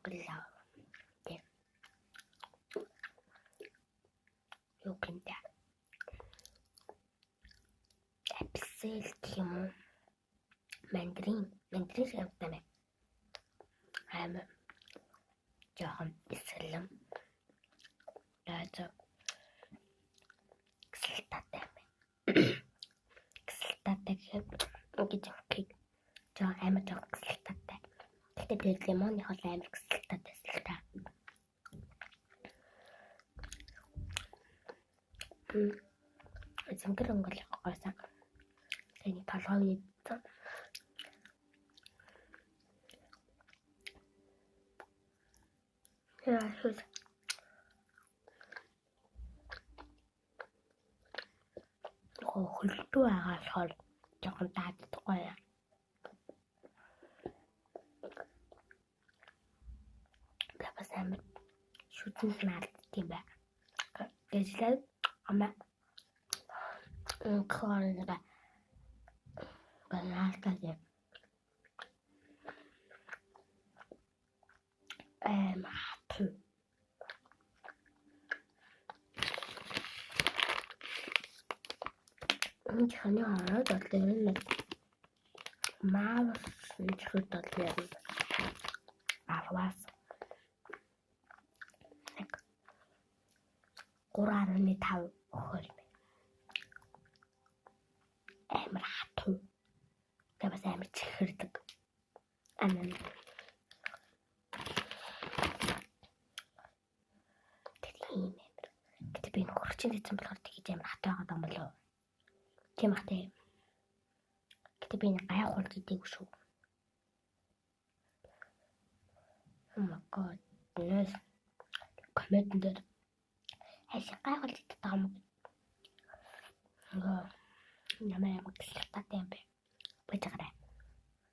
Шоколад. Тэг. Юу гэмтэй. Апсел гэх юм уу? Мандарин. Мандарин шиг амттай байна. Амар жоохон бисгэлэм. Яа кислотатай юм байна. Кислотатай гэхээр ингэж авахыг жоохон амар жоохон кислотатай. Гэхдээ тэр лимонных бол амар кислотатай л та. Зөнгөр өнгөл гойсон. Тэний толгой идсэн. Яа, шүл. Хөлтөө байгаа болохоор жоохон дааддаггүй яа. Бас амар шүтэн наалддаг юм байна. Гэжлээ амаа корнера ганаалтаа амар хатуу. Энэ чихний ороод бол ер нь маавс чихэд бол ер нь 10-аас 3.5 өгөхөр юм байна. Амар хатуу. Тэгээ бас амар чихэрдэг. Амин. Тэр ийм амар. Гэтэ би энэ хөрчин хийсэн болохоор тэгэж амар хатуу байгаа юм болов уу? Тийм ах тий. Гэтэ би энэ гайхуулж идээгүй шүү. Oh my god. Нээс комментэн дээр хайш гайхуулж идэх байгаа юм. Ингээ ямар ямар кислотатай юм бэ? Бэж гараа.